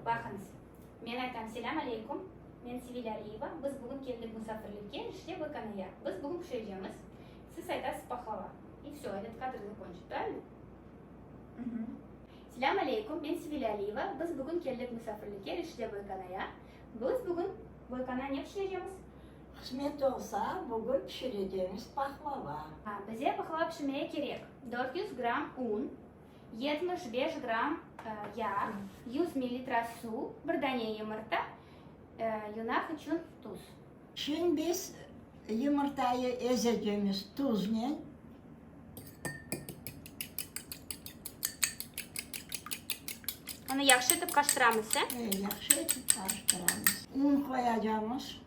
Baqıñız, men aytam, Selâm aleykum, men Sevilâ Aliyeva, biz bugün keldik musafirlikke, işte Boykanaya. Biz bugün pişirecemiz. Siz aytasız pahlava. I vsö, etot kadr zakonçen, pravильno? Selâm aleykum, men Sevilâ Aliyeva, biz bugün keldik musafirlikke, işte Boykanaya. Biz bugün Boykana ne pişirecemiz? Qısmet olsa, bugün pişirecemiz pahlava. Bize pahlava pişirmege kerek 400 gramm un, 75 gramm yağ, 100 millilitra suv, bir dane yımırta, yunaq içün tuz. Şimdi biz yımırtayı ezecemiz tuznen. Onı yahşı etip qaştıramız, e? E, yahşı etip qarıştıramız. Un qoyacamız.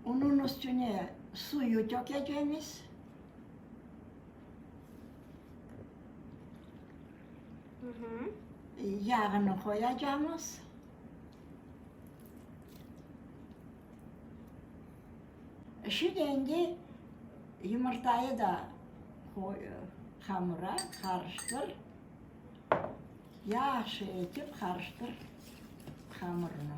Unun üstüne suyu tökecemiz. Yağını qoyacamız. Şimdi endi yımırtayı da qoy hamura, qarıştır. Yahşı etip qarıştır hamırnı.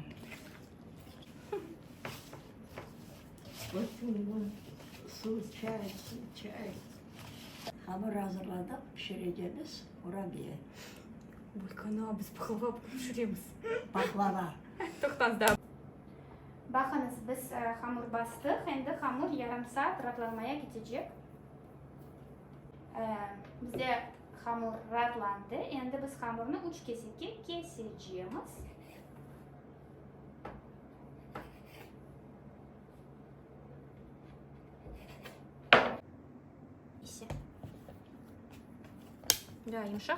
Suv, çay, suv, çay. Hamır azırladıq, pişirecemiz qurabiye. Boykana, biz pahlava pişiremiz. Pahlava. Toqtañız daa. Baqıñız, biz hamur bastıq, endi hamur yarım saat raatlanmaya ketecek. Bizde hamur raatlandı, endi biz hamurnı üç kesekke kesecemiz. Da, yımşaq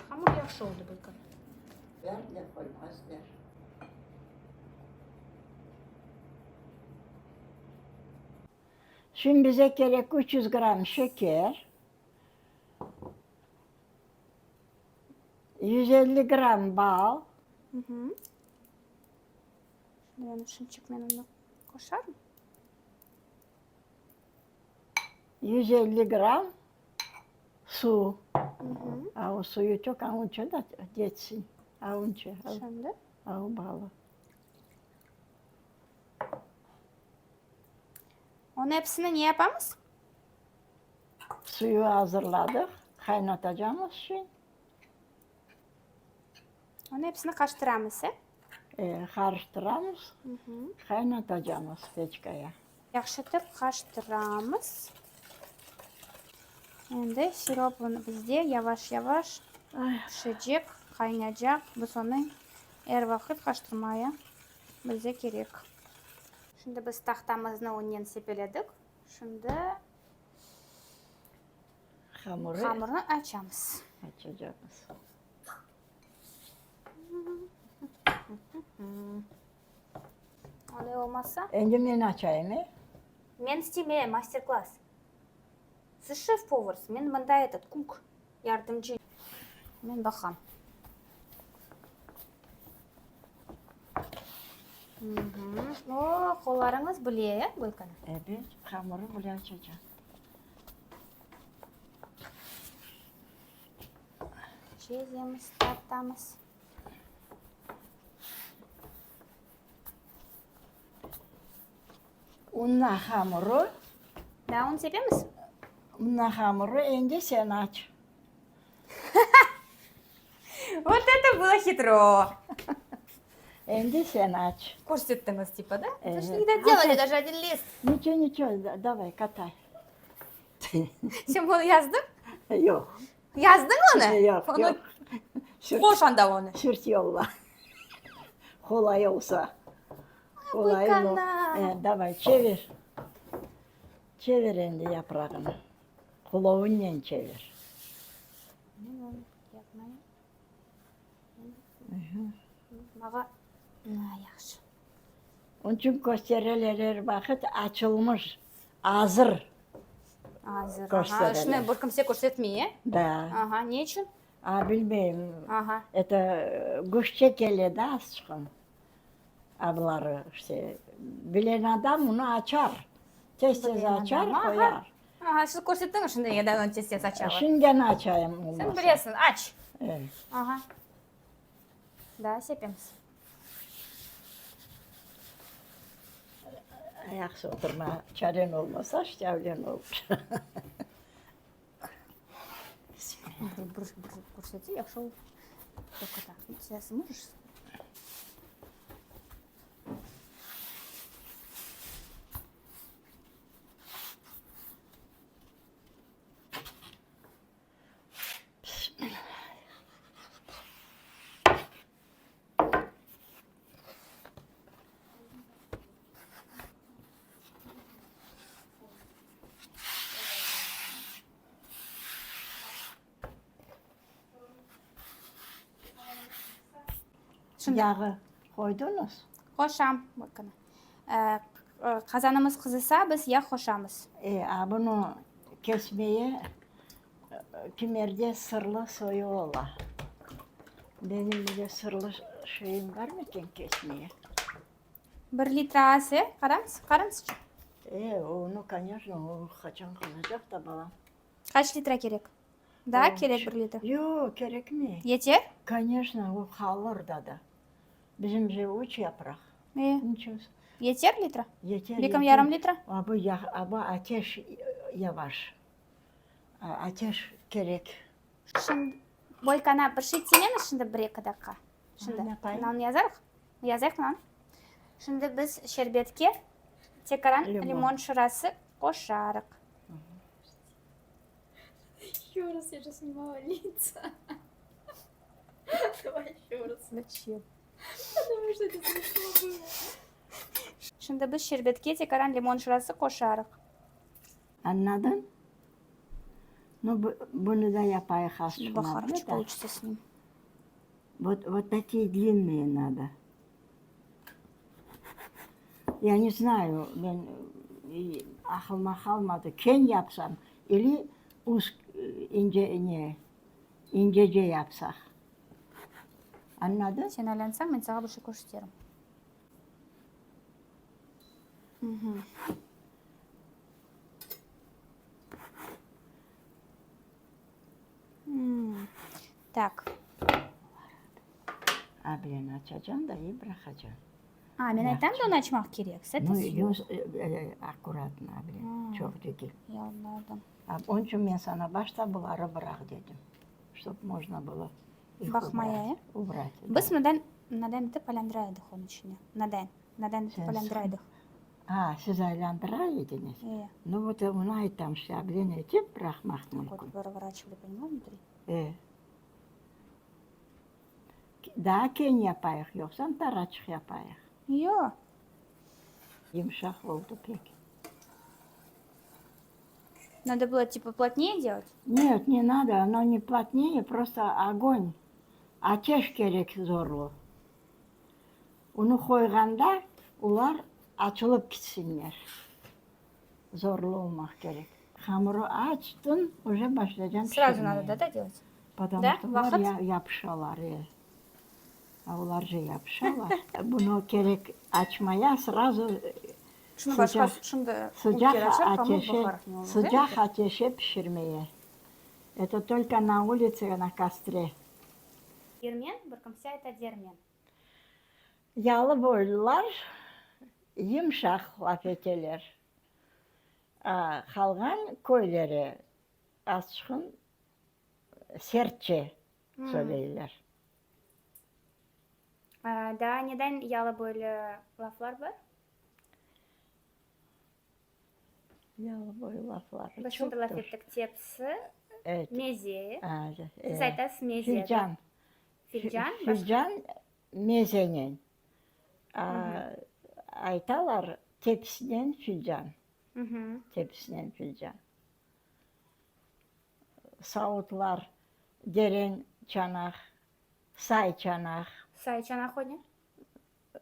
hamur yahşı oldı bu. Ver de qoymazlar. Şimdi bize kerek 300 gramm şeker, 150 gramm bal. Şimdi ben şimçik men onı qoşarım. 150 gramm suv. A o suyu çoq avunça da yetsin. Avunça. Şimdi? Av balı. Onı episini ne yapamız? Suyu azırladıq, qaynatacamız şimdi. Onı episini qaştıramız, e? E, qarıştıramız, qaynatacamız peçkaya. Yahşı etip qaştıramız. Endi sirop bizde yavaş-yavaş pişecek, qaynaycaq. Biz onı er vaqıt qaştırmaya bize kerek. Şimdi biz tahtamıznı unnen sepeledik. Şimdi hamurnı açamız. Açacaqmız. Olay olmasa? Endi men açayım, e? Men istemeyim master-klass. Siz şef-povarsız, men mında etot, kuk, yardımcı. Men baqam. O, qollarıñız bile, e, Gülkana? Ebet, hamurı bile açacam. Çezemiz, tartamız. Unla hamuru. Daa un sepemiz? Unla hamuru endi sen aç. Vot eto bylo hitro! Endi sen aç. Körsettiñiz tipa, da? Вы ж ne dodelali даже один list. Niço, niço, davay, katay. Sen bunı yazdıñ? Yoq. Yazdıñ onı? Yoq, yoq. Qoş anda onı. Sürt yolla. Qolay olsa. Qolay Bıkana. Davay, çevir. Çevir endi yaprağını. Qulovunnen çevir. Men onı yapmayım. Mağa yahşı. Onıñ içün köstereler er vaqıt açılmış, azır. Azır, aha. Şunı bir kimse körsetmey, e? Da. Aha, ne içün? A, bilmeyim. Aha. Eto, güççe kele da azçıqın. Abları, işte, bilen adam onı açar. Tez-tez açar, qoyar. Aha, siz körsettiñiz şimdi neden onı tez-tez açalar. Şimdiden açayım olmasa. Sen bilesiñ, aç. Evet. Aha. Daa sepemiz. Ayaqsı oturma, çaren olmasa, şçavlen olur. Bir körsetse yahşı olur. Можешь? Şimdi Yağı qoydıñız? Qoşam. Bakın. Qazanımız qızısa, biz yağ qoşamız. E, a bunı kesmeye kimerde sırlı soyu ola. Benim bile sırlı şeyim bar mı eken kesmeye? Bir litre az, e? Qaramız, qaramızçı. E, onı, koneçno, o qaçan qızacaq da, balam. Qaç litre kerek? Daa kerek bir litre? Yoq, kerekmey. Yeter? Koneçno, o qalır da da. Bizim je üç yapraq. E, yeter litre? Yeter, Belkim yeter. yarım litre? A bu yağ, a bu ateş yavaş. Ateş kerek. Şimdi, Boykana, bir şey tiyememiz şimdi bir-eki daqqa. Şimdi, Ne yapayım? mınanı yazarıq. Yazayıq mınanı. Şimdi biz şerbetke tekaran Limon. limon şırası qoşarıq. Еще раз, я же снимала лица. Давай еще раз. Зачем? Потому что это смешно было. Şimdi biz şerbetke tekaran limon şırası qoşarıq. Añladıñ? Nu, bu, bunı da yapayıq Şimdi azçıq baqarıq, надо, что да? получится с ним. Вот, вот такие длинные надо. Я не знаю, men aqılıma qalmadı, keñ yapsam ili uz, ince, ne, incece yapsaq. Añladıñ? Sen aylansañ, men saña bir şey körseterim. Tak. A, bilen açacañ da i bıraqacañ. A, men aytam da onı açmaq kerek. Nu, yoz, akkuratno, bilen, çoq degil. Ya anladım. A, onıñ içün men saña başta buları bıraq dedim, ştob mojno bylo ih Baqmaya, ubrat, ubrat. Biz mınadan, mınadan etip aylandıra edik onıñ içine. Mınadan, mınadan etip aylandıra edik. A, siz aylandıra ediñiz? E. Nu, vot, onı aytam, işte, bilen etip bıraqmaq Вот mümkün. проворачивали, поняла, внутри? E. Daa keñ yapayıq, yoqsa taraçıq yapayıq? Yoq. Yımşaq oldı pek. Надо было типа плотнее делать? Нет, не надо, оно не плотнее, просто огонь. Ateş kerek zorlu. Onı qoyğanda olar açılıp ketsinler. Zorlu olmaq kerek. Hamırı açtıñ, уже başlaycañ Сразу надо, pişirmeye. да, да, делать? Потому Да? что olar Vaqıt? ya yapışalar, e. A olar же yapışalar. Bunı kerek açmaya, srazu Şunı sıcaq, başqa, şimdi sıcaq kere açar, pamuk ateşe, baqarıq ne olur, sıcaq ateşe pişirmeye. Это только на улице, на костре. Dermen, bir kimse ayta dermen. Yalıboylular yımşaq laf eteler. A, qalğan köyleri azçığın sertçe söyleyler. Daa neden yalıboylu laflar bar? Yalıboyu lafları Biz şimdi laf çoqtur. ettik tepsi, Evet. meze. A, Siz e, aytasız meze, da? Filcan. Filcan, başqa? Filcan mezenen. A, aytalar tepsinen filcan. Tepsinen filcan. Savutlar deren çanaq, say çanaq. Say çanaq o ne?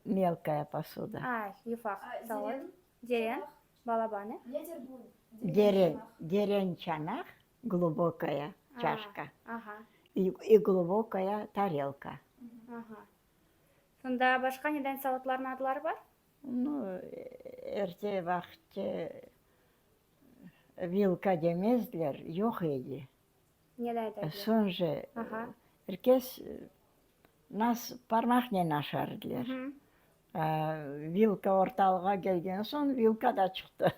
Melkaya posuda. A, yufaq A, savut. deren Deren, çanaq? balaban, e? Nedir bu deren Deren, çanaq? deren çanaq, glubokaya A, çaşka. aha. И, и glubokaya tarelka. Aha. Sonda başqa neden savutlarnıñ adları bar? Nu, erte vaqıtte. Vilka demezdiler, yoq edi. Ne de ayta ediler? Soñra er kes nas parmaqnen aşar ediler. Vilka ortalığa kelgen soñ, vilka da çıqtı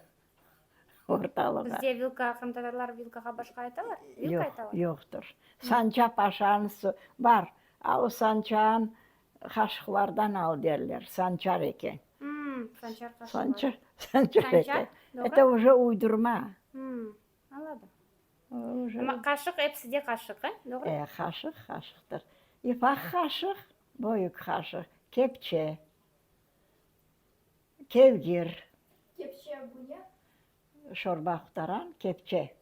ortalığa. Bizde vilka, qırımtatarlar vilkağa başqa aytalar? Vilka aytalar? Yoq, yoqtır. Sançap aşanısı bar. A o sançağın qaşıqlardan al derler, sançar eken. Sançar qaşıqlar. Sançar, sançar eken. Это уже uydurma. Añladım. Amma qaşıq episi de qaşıq, e? Doğru? E, qaşıq, qaşıqtır. İfaq qaşıq, böyük qaşıq, kepçe, kevgir. Kepçe bu ne? Şorba qutaran kepçe.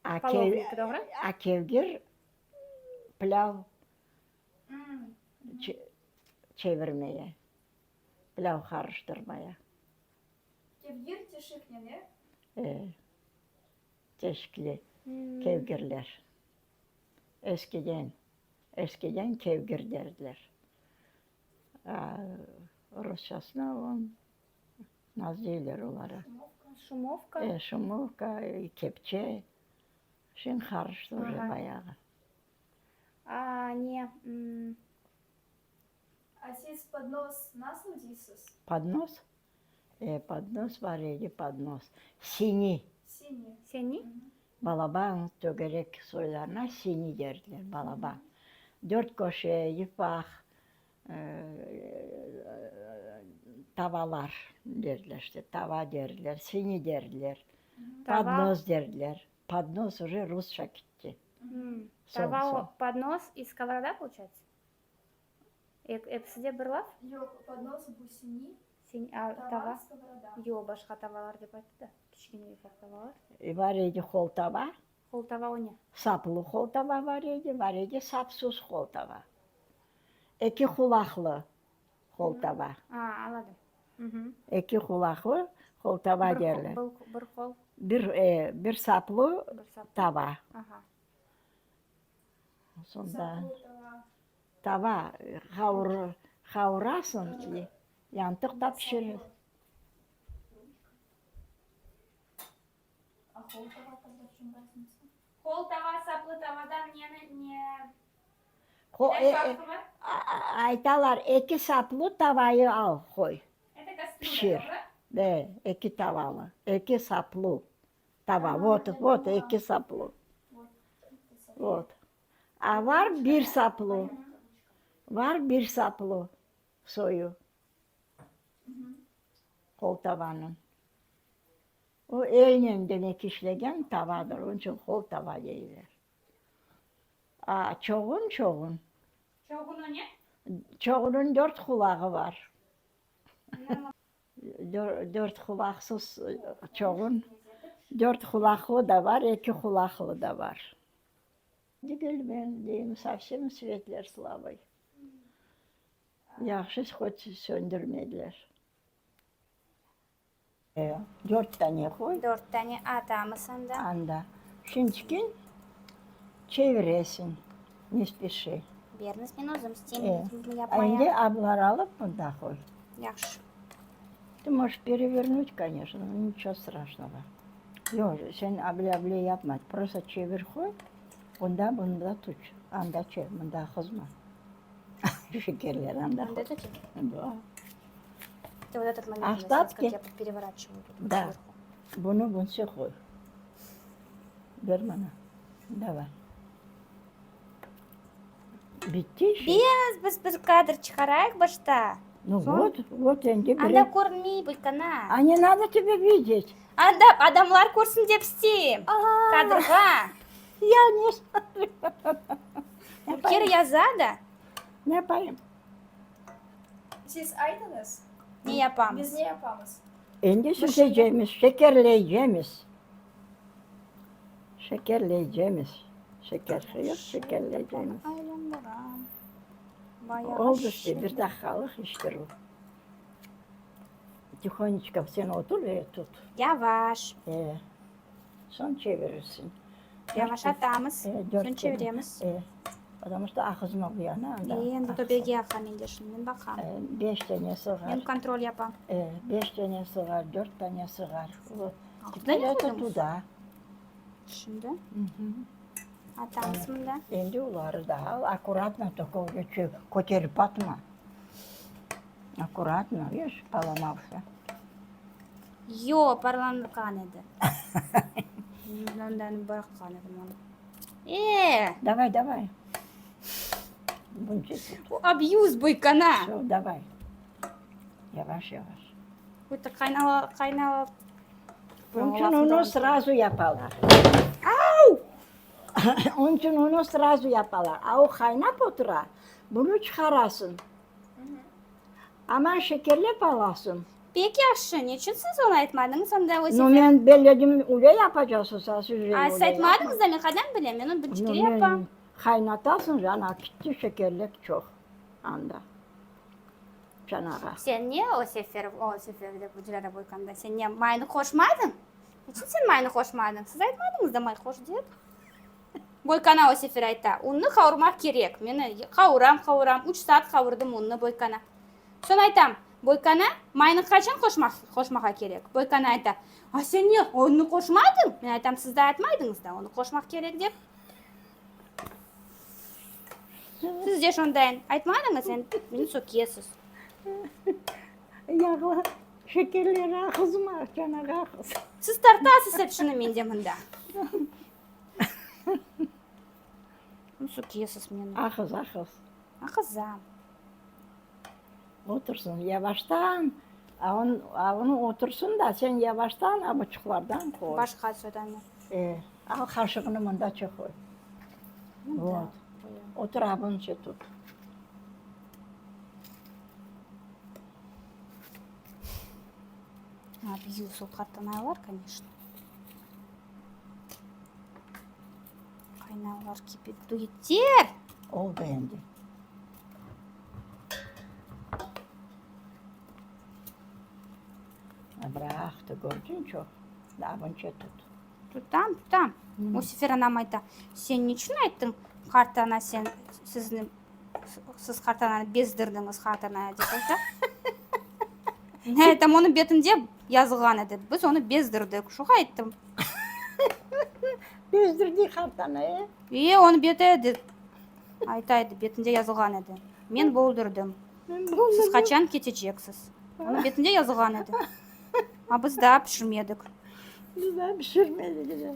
A, Polovnik, doğru? A kevgir pilâv çevirmeye, pilâv qarıştırmaya. Kevgir teşiknen, e? E, teşikli kevgirler. Eskiden, eskiden kevgir derdiler. A, rusçasına on naz deyler olara. Şumovka. E, şumovka, kepçe. Şimdi qarıştı uje bayağı. A, ne? A siz podnos nasıl deysiz? Podnos? E, podnos bar edi, podnos. Sini. Sini. Seni? Balaban tögerek soylarına sini derdiler, balaban. Dört köşe, yufaq tavalar derdiler, işte, tava derdiler, sini derdiler, podnos derdiler. Podnos uje rusça kitti. Tava o, podnos i skovoroda, получается? Episi de bir laf? Yoq, podnos bu sini, tava skovoroda. Yoq, başqa tavalar dep ayttı da, kiçkene ufaq tavalar. Bar edi qol tava. Qol tava o ne? Saplı qol tava bar edi, bar edi sapsız qol tava. Eki qulaqlı qol tava. A, añladım. Eki qulaqlı qol tava derler. Bir qol. Bir, bir saplı tava. Aha. Sonda tava qavurasıñ, yantıq da pişiresiñ. Qol tava saplı tavadan neni ne ne farqı bar? Aytalar, eki saplı tavayı al, qoy, pişir. De, eki tavalı, eki saplı. Tava, vot, vot, eki saplı. Vot. A var bir saplı, var bir saplı soyu qol tavanıñ. O elnen demek işlegen tavadır, onıñ içün qol tava deyler. A çoğun, çoğun. Çoğun o ne? Çoğunıñ dört qulağı var. Dört qulaqsız çoğun, dört qulaqlı da bar, eki qulaqlı da bar. Degil men, deyim, sovsem svetler slabıy. Yahşı hot söndürmediler. Dört tane qoy. Dört tane atamız anda. Anda. Şimdikin çeviresiñ, ne speşi. Beriniz, men özüm isteyim yapmaya. Endi ablar alıp mında qoy. Yahşı. Ты можешь перевернуть, конечно, но ничего страшного. Yoq, sen able-able yapma, prosto çevir qoy, onda bunda tut, anda çevir, mında qızma. Şekerler anda Anda tutayım? Da. Это вот этот момент, Остатки? как я переворачиваю тут Да. сверху. Bunı bunsı qoy. Ber maña. Davay. Bitti işi. Biz, biz bir kadr çıqarayıq başta. Nu Soñ- vot, vot endi Anda bire. körünmey bulkana. A ne nado tebe videt. Anda adamlar körsin dep isteyim. Kadrğa. Ya ne смотрю. Ülker yaza da. Ne yapayım? Siz aytıñız. Ne yapamız? Biz ne yapamız? Endi süsecemiz, şekerleycemiz. Şekerleycemiz. Şeker qoyup şekerleycemiz. Aylandıram. Bayağı Oldı işte, bir daqiqalıq iştir o. Tihonечko sen otur ve tut. Yavaş. E, soñ çevirirsiñ. Yavaş atamız, Dört soñ çeviremiz. E, потому что aqızma bu yana, anda. E, endi töpege aqa men de şimdi, men baqam. Beş tane sığar. Men kontrol yapam. E, beş tane sığar, dört tane sığar. Теперь это туда. Şimdi atamız mında. Endi oları da al, akkuratno только köterip atma. Akkuratno, vidiş, polomavsa. Yoq, parlanğan edi. Ondan bıraqqan edim onı. E! Davay, davay. Bunca Bu abuse boykana. Vse, davay. Yavaş, yavaş. Öte qaynala, qaynala. Onıñ içün onı srazu yapalar. Au! Onıñ içün onı srazu yapalar. A o qaynap otura, bunı çıqarasıñ. Aman şekerlep alasıñ. Pek yahşı. Neçün siz onı aytmadıñız onda o No, sefer? men belledim, öyle yapacaqsız, a siz A, siz aytmadıñız da, men qaydan bilem? Men onı birinci kere yapam. Qaynatasıñ, ana, kitti şekerlek çoq anda, çanağa. Sen ne o sefer, o sefer dep Dilâra boykanda, sen ne maynı qoşmadıñ? Neçün sen maynı qoşmadıñ? Siz aytmadıñız da may qoş dep. Boykana o sefer ayta, unnı qavurmaq kerek. Men qavuram, qavuram, üç saat qavurdım unnı, Boykana. Soñ aytam, Boykana, maynı qaçan qoşmaq, qoşmağa kerek? Boykana ayta, A sen ne, unnı qoşmadıñ? Men aytam, siz de aytmaydıñız da, unı qoşmaq kerek dep. Siz de şondayın aytmadıñız, endi meni sökesiz. Yağlı şekerleri aqızma, çanağa aqız. Siz tartasız epsini mende mında. Sökesiz meni. Aqız, aqız. Aqızam. Otursın yavaştan, a on, a onı otursın da, sen yavaştan abuçıqlardan qoy. Başqa sodanı. E, al qaşığını mındaça qoy. Vot. Otur abınca tut. Abuse o qartanaylar, koneçno. Qaynavlar kibi yeter! Oldı endi. Bıraqtı, kördiñ çoq. Abınca tut. Tutam, tutam. O sefer anam ayta, sen niçün ayttıñ, qartana sen sizni, siz qartananı bezdirdiñiz qartanaya dep ayta. Men aytam, onıñ betinde yazılğan edi, biz onı bezdirdik, şuğa ayttım. Bezdirdi qartana, e? E, onıñ beti edi, ayta edi, betinde yazılğan edi. Men boldurdım. Siz qaçan keteceksiz? Onıñ betinde yazılğan edi. A biz daa pişirmedik. Biz daa pişirmedik, de.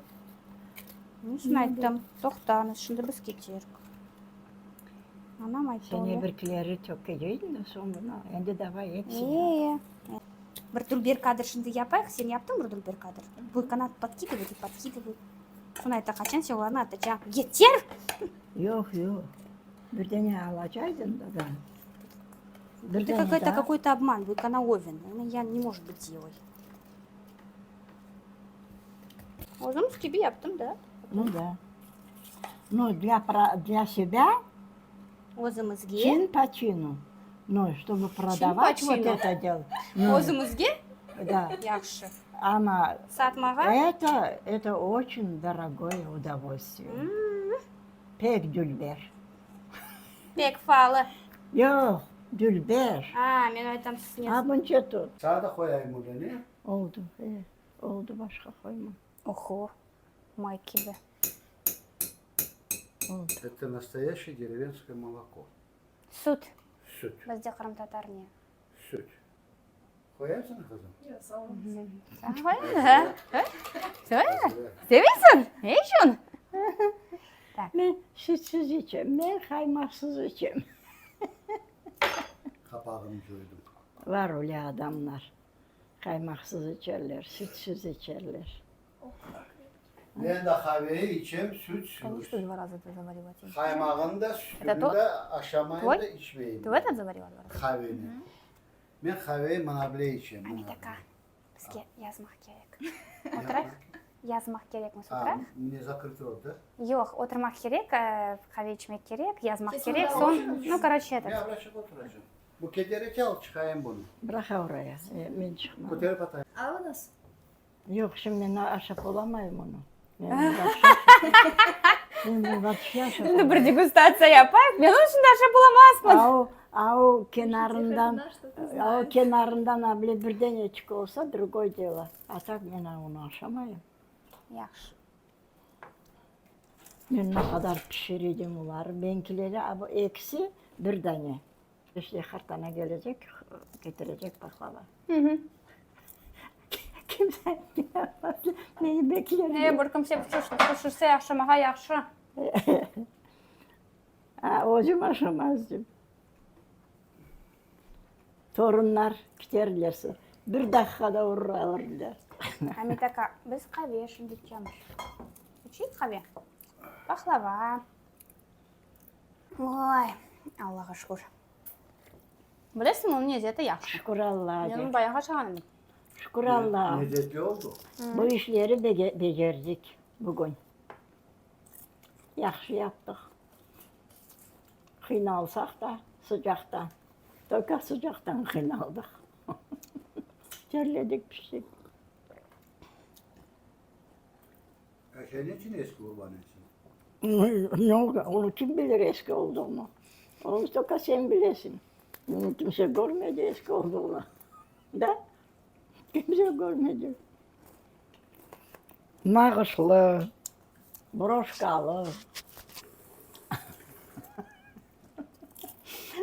Onıñ içün ayttım, toqtañız, şimdi biz keterik. Anam ayttı Sen öyle. ebirkileri tökeceydiñ de soñ bunı, endi davay epsini. E, bir dülber kadr şimdi yapayıq, sen yaptıñ bir dülber kadr? Buykana podkidывает и podkidывает. Soñ ayta, qaçan sen olarnı atacañ? Yeter! Yoq, yoq. Bir dene alacaydıñ da da. Bir Это dene какой-то daa. какой-то обман, Буйкана Овен. Я не может быть девой. Özümiz kibi yaptım da. Ну да. Ну, для, про- для себя Özümizge. чин по чину. Ну, чтобы продавать по вот чину. это дело. Ну, Özümizge да. yahşı. Ama Satmağa. это, это очень дорогое удовольствие. Pek dülber. Pek falı. Yoq, dülber. A, men aytam siz ne. A, bunca tut. Sağa da qoyayım öyle, ne? Oldı, e, oldı, başqa qoyma. Oho, may kibi. Oldı. Это настоящее деревенское молоко. Süt. Süt. Bizde qırımtatar ne? Süt. Qoyarsıñ, qızım? Yoq, sağ oluñız. Sen qoy, Sevesiñ? Ne içün? Men sütsiz içem, men qaymaqsız içem. Qapağını coydım. Var öyle adamlar, qaymaqsız içerler, sütsiz içerler. Men de qaveyi içem sütsiz. Конечно, два раза ты заварила. Qaymağını da, sütüni de aşamayım da, içmeyim. Ты в этот заварила два раза? Qaveni. Men qaveyi mına bile içem. Amet aka, bizge yazmaq kerek. Oturayıq. Yazmaq kerekmiz, A, oturayıq. mne zakрыт rot, da? Yoq, oturmaq kerek, qave içmek kerek, yazmaq Kesin kerek, da soñ, nu, koroçe, Men etot. abraçıq oturacam. Bu keterek al, çıqayım bunı. Bıraq oraya, men çıqmam. Köterip atayım. Alıñız. Yoq, şimdi men aşap olamayım onı. Men vapşe, men vapşe aşap Şimdi bir olamayım. degustatsiya yapayıq, men onı şimdi aşap olamazmın. Au, au kenarından Şefer, şundan что-то. O kenarından able bir deneçik olsa, drugoy delo. A tak men onı aşamayım. Yahşı. Men ne qadar pişir edim oları, benkileri a bu ekisi bir dane. İşte qartana kelecek, ketirecek pahlava. Kimse meni bekler. E, bir kimse pişirse aşamağa yahşı. A, özüm aşamazdım. Torunlar kiterlerse, bir daqiqada urır alırlar. Amit aka, biz qave şimdi içemiz. İçeyik qave? Pahlava. Oy, Allağa şükür. Bilesiñmi, onıñ lezeti yahşı. Şükür Allağa Men de. onı bayağı aşağan edim. Şükür Allağa. Lezetli oldu. Bu işleri becerdik bugün. Yahşı yaptıq. Qıynalsaq da, sıcaqtan. Tolko sıcaqtan qıynaldıq. Terledik, piştik. Ya sen niçin eski urban etsin? Ne oldu? Onu kim bilir eski olduğunu? Onu tolko sen bilesiñ. Onu kimse körmedi eski olduğunu. Da? Kimse körmedi. Nağışlı, broşkalı.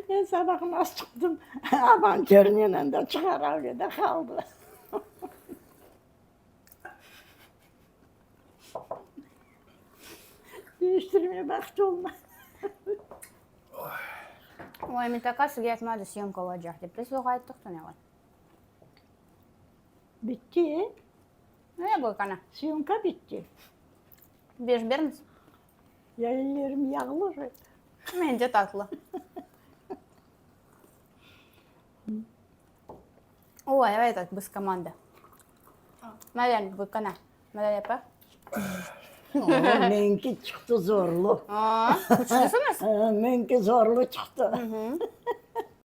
Men sabah nasıl çıqtım, avantürnen de çıqar öyle de qaldı. Değiştirmeye vaqıt olmadı. Oy, Amit aka sizge aytmadı, syomka olacaq dep. Biz oğa ayttıq da ne var. Bitti. Ne bu qana? Syomka bitti. Beş bermiz. Ya ellerim yağlı же. Mence tatlı. Oy, evet, biz komanda. Malen, bu qana. Malen yapar. Menki çıqtı zorlu. Aa, küçlüsüñiz. Menki zorlu çıqtı.